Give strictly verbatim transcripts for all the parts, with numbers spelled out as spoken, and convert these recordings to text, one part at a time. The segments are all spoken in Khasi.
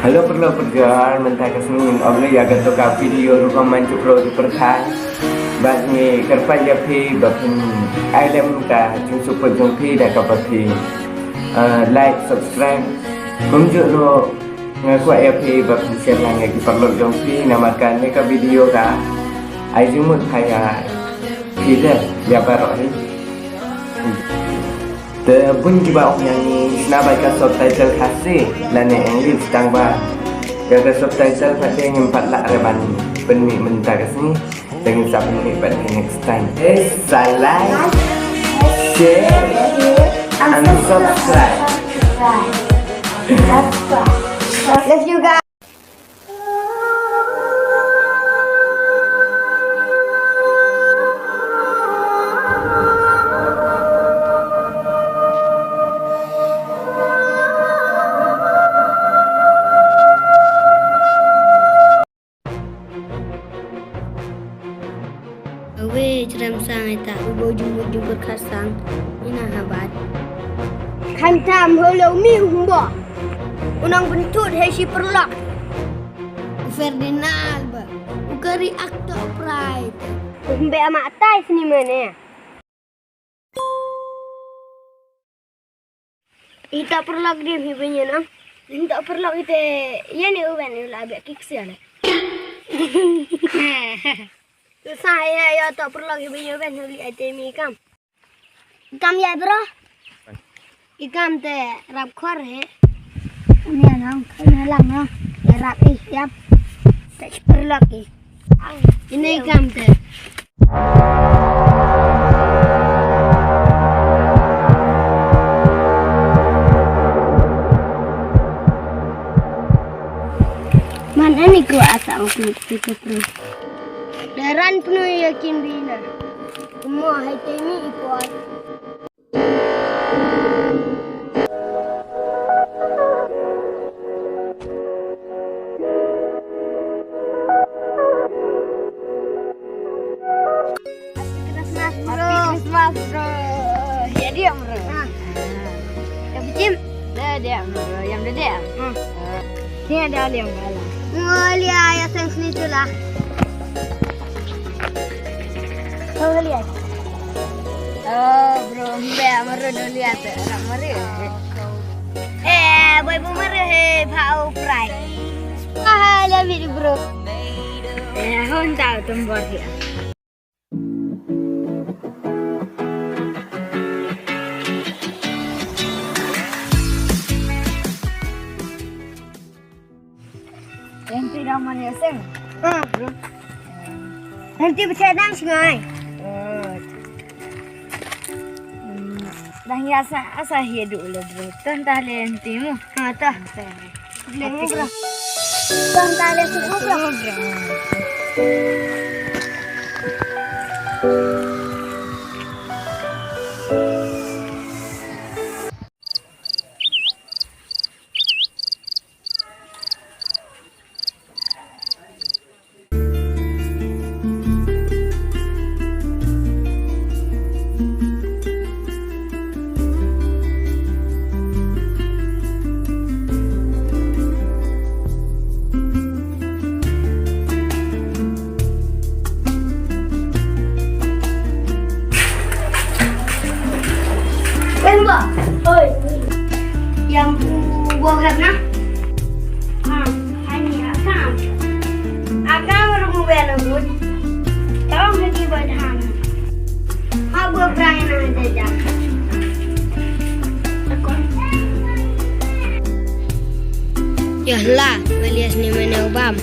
Hello paralok parajor, mynta ka sngi ngin ong ïa kato ka video rukom man jong pyrthei. Bad ngi kyrpad ïa phi ba phin ai lem ka jingsngewbha jong phi da kaba phi, eh, like, subscribe. Kumjuh ruh nga kwah ïa phi ba phin share lang ïa ki paralok jong phi, namar kane ka video ka ai jingmut ha ïa phi de ïa baroh hi. Te bun kiba ong ïa ngi shna bad ka subtitle Khasi lane English, tangba ïa ka subtitle pat te ngim pat lah re ban pynmih mynta ka sngi. Te ngin sa pynmih pat next time. Eh, sa like, share and subscribe. Love you guys. Awe jrem sang ita ubo jumut jumut kharsang ina habat. Khantam holo mi humbo. Unang bentut he si perlak. Ferdinand ba. Ukari akto pride. Humbe ama atai sini mene. Ita perlak dia hi banyo nang. Ita perlak ite ya ni uben ni la bek kik sia le. Sa ya ya ta perlak hi banyo ben huli ate mi kam. Kam ya bro. Ikam te rap khor he. Ni nang kam lang nang. Ya rap ih yap. Ta perlak ih. Ini ikam te. Man ani ko asa ang pun pika pun. Daran pun yakin bina. Mo hai temi ipot. Christmas, bro. Happy Christmas, bro. Ya, diam, bro. Ah. Ya, Jim. Dah, diam, bro. Yang dah, diam. Ah. Ni ada liang bala. Mulia ya, saya sini tu lah. Oh, lihat. Oh, bro, mbe amaro do lihat, rak mari. Eh, boy, bu mari, he, bhau, prai. Ah, lihat, bro. Eh, hon tau, tumbor, ya. Yang ti dang mane seng. Ah, bro. Yang ti bacha dang sngai. Oh. Hmm, dang ya sa asa hi du le bro. Ton ta le yang ti mu. Ha ta. Le mu bro. Ton ta le su bro. Pemba, oi. Yang ku buah na. Ha, ani akam. Akam rumu bela bud. Tawang lagi badan. Ha, buah perang na jajan. Takon. Yah la, malias ni mene ubam.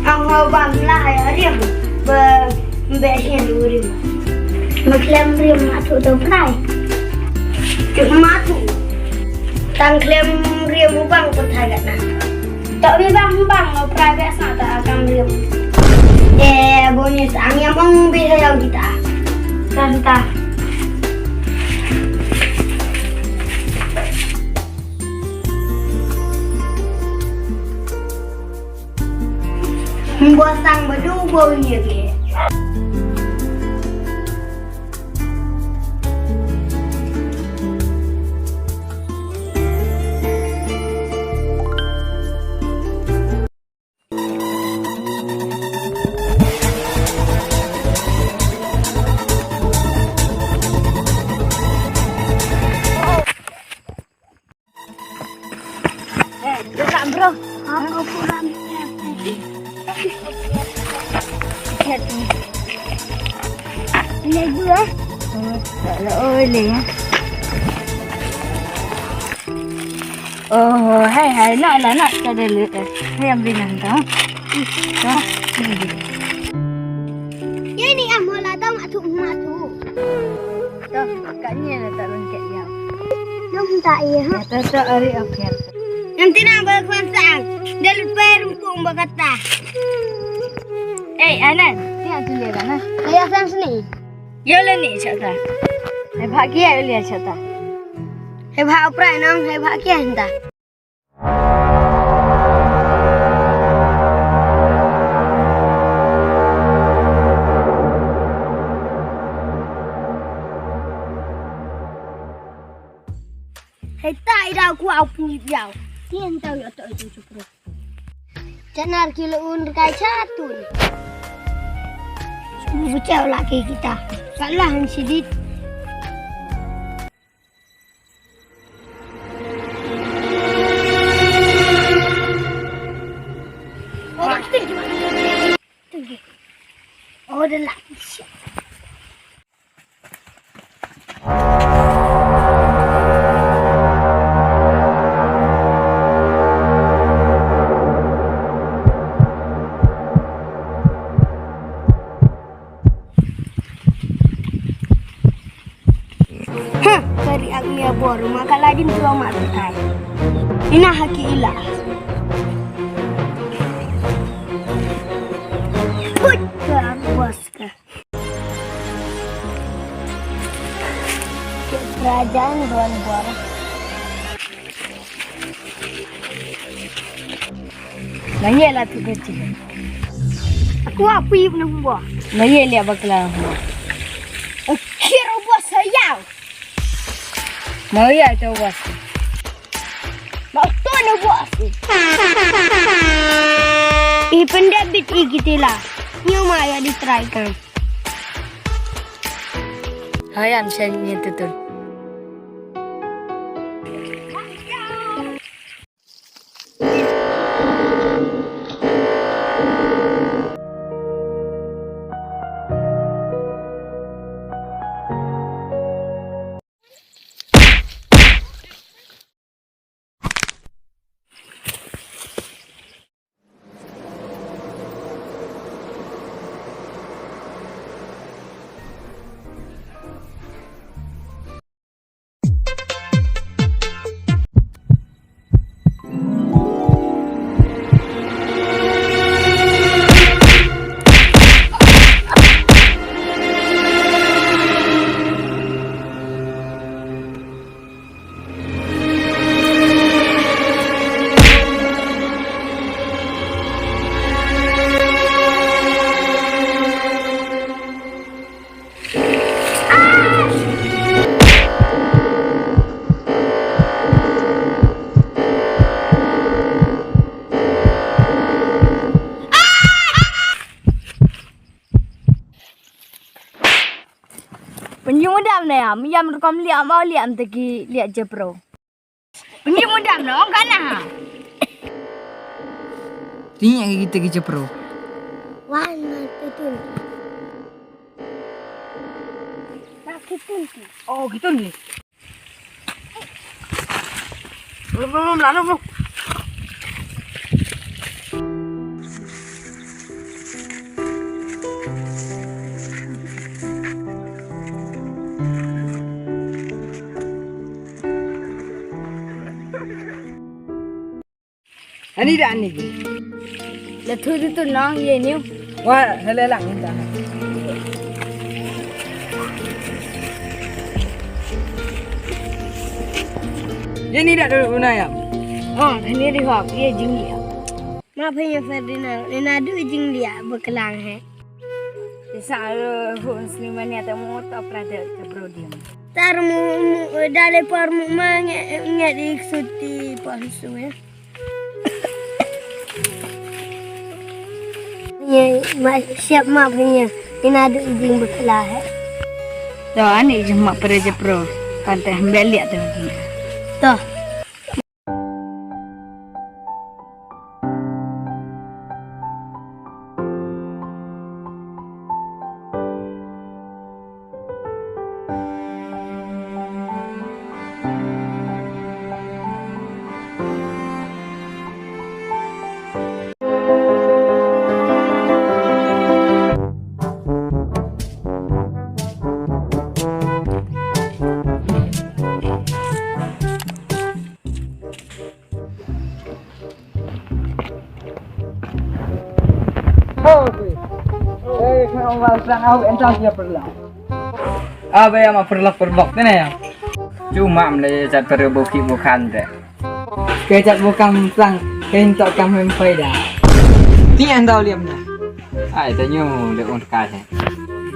Ang ho bam la ya riam ba mbe hian urim. Ma klem riam ma tu to prai. Cuk ma tu. Tang klem riam ubang ko thagat na. To bi bang bang lo prai be sa ta kam riam. Eh, bonis ang yang bang bi hayau kita. Kan ta. Mbosang badu bau nyeri. Bro, aku kurang. Ini dua. Oh, tak ada oleh ya. Oh, hai, hai, nak, nak, nak, tak ada le. Hai, ambil nang tau. Tau, ni. Ya, ini ah, mula tau mak tu, mak tu. Tau, kat ni ada tak lengket ya. Nang tak iya, ha? Ya, tak, tak, ari, okey. Nanti nak berkuasa. Dia lupa rumput bakata. Eh, Anan, ni aku lihat, Anan. Saya sang sini. Yo le ni chata. Hai bha kia yo le chata. Hai bha upra nong, hai bha kia hinda. Hai ta ida ku au puni biau. Tien tau yo to itu chukru. Chanar kilo un kai chatun. Buchau laki kita. Salah han sidit. Oh, tinggi. Tinggi. Oh, dah lah. Ha, kari ak mia bor ma ka ladin tua ma kai. Ina haki ila. Put ka bos ka. Kerajaan Tuan Buara. Nanya lah tu kerja. Aku apa yang nak buat? Nanya lihat bakal apa. Kira buat sayang. Mau ya tu buat. Mau tu nak buat. Ih, pendek bit ih gitila. Nyu ma ya di try kan. Hayam shen ni tutul. Pynjung dam na yam, yam rukom liam, mau liam teki liat jepro. Pynjung dam na ong kana ha. Tingi kita ki jepro. Wan ma tutun. Na kitun ki. Oh, kitun ni. Belum, belum, belum, belum. Ani da ani. La thu tu tu nong ye niu. Wa hele lang ni ta. Ye ni da tu una ya. Oh, ni di hok ye jing ye. Ma phe ye Ferdinand, ni na du jing ye baklang he. Isa ro hun sliman ya ta mo ta prada ta brodium. Tar mu, mu, dale par mu ma nge, nge di suti par su ya. Ye, ma, siap ma punya. Ina du ijing bekla he. To, ani ijing ma pere je pro. Kante hembel liat tu. To. Ong ba sang au en tang ya perla. Aba ya ma perla perbok ne ya. Cuma mle jat per bu ki bu khan de. Ke jat bu kam sang ke to kam hem faida. Ti an dau liam na. Ai ta nyu le un ka he.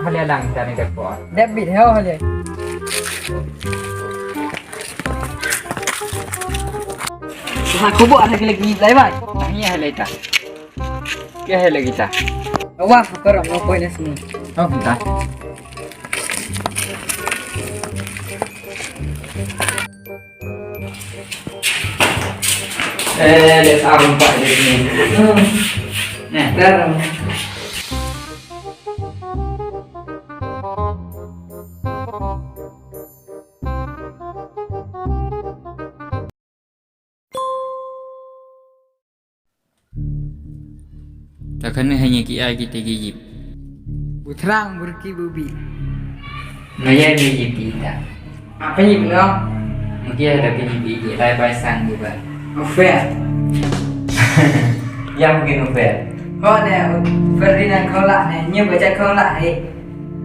Hale lang ta ni de ko. Debit he hale. Ha ko bo ala ke lagi lai bai. Ni hale ta. Ke he lagi ta. Wah, ko ram no ko ne sini. Oh, ta. Eh, let's arm pak di sini. Nah, garam. Ta kane ha ngi ki ai ki te ki yip. Bu thrang bu rki bu bi. Ma ya ngi yip ki ta. Apa yip no? Ngi ya da ki yip ki lai bai sang ki ba. Ofer. Ya mungkin ofer. Ho ne, ofer di nang khola ne, nyi ba jat khola he.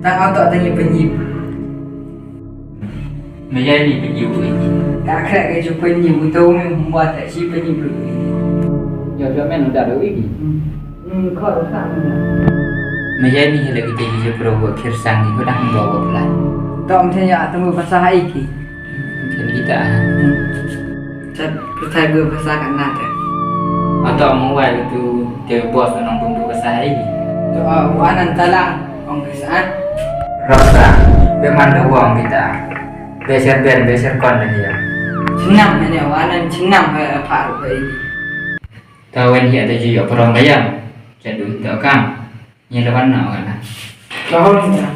Tang auto tang nyi penyip. Mejai ni penyip wi. Ka khreh ka ju penyip wi, tau mi humba ta shi penyip wi. Yo, yo, men udah ada wi. Hmm, kau rusak ni. Mejai ni lagi jadi je pro buat khirsang ni, udah membawa pelan. Tau mesti ya temu pasal hai ki. Kan kita. Hmm. Chat pyrthai bun phasa katne te. Ato mo wai tu te boss nang bun phasa hai. To, ah, u Anand Talang ong kisa. Rasa be man da wang kita. Be ser ben, be ser kon da dia. Chnam ne u Anand chnam ha pha ru ha i. Ta wen hi ada ju yo prong da yam. Chat du to kam. Ni lawan na wala. Lawan kita.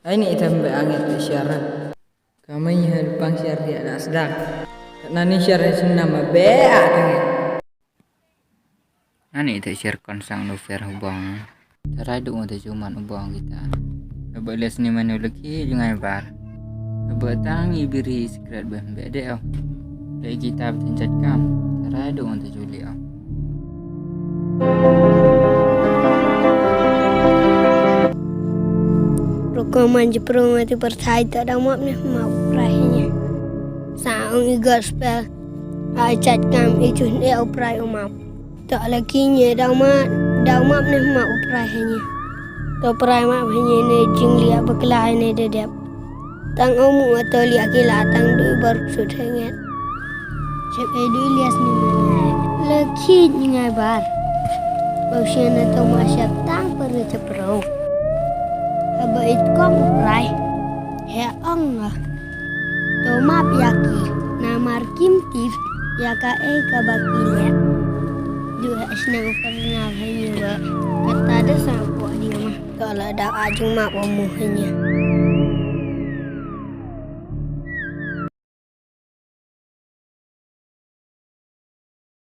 Ai ni ita mbe angit tu siaran. Kamai ni hal pang siar dia dah sedang. Nani siaran senam be atang. Nani ita siar kon sang nu fer hubong. Tarai duk ngi ta juman u bong kita. Haba les ni manu laki ju ngai bar. Haba tang i biri secret beh beh de au. Lagi kita betin jat kam. Tarai duk ngi ta juli au. Rukoman je perung ati perthai ta dang map ne map prai ne. Sa ong i gospel. Ai jat kam i jun e au prai u map. To laki ngi dau ma, dau map ne map u prai ha ngi. To prai map ha ngi ne jinglia bakla ne dedep. Tang o mu to lia ki la tang du bar sut ha ngi. Chep e du lias ni ma ngi. Laki ngi ngai bar. Bau sia na to ma siap tang per ngi chep rau. Haba it kom u prai. He ong nga. To map ïa ki, namar kim tip ïa kaei kaba ki leh. Ju heh shnong u kyrñaw ha ïing ba kata da sngewpoh ïa ma. To la da a jingmap u mu ha ïing.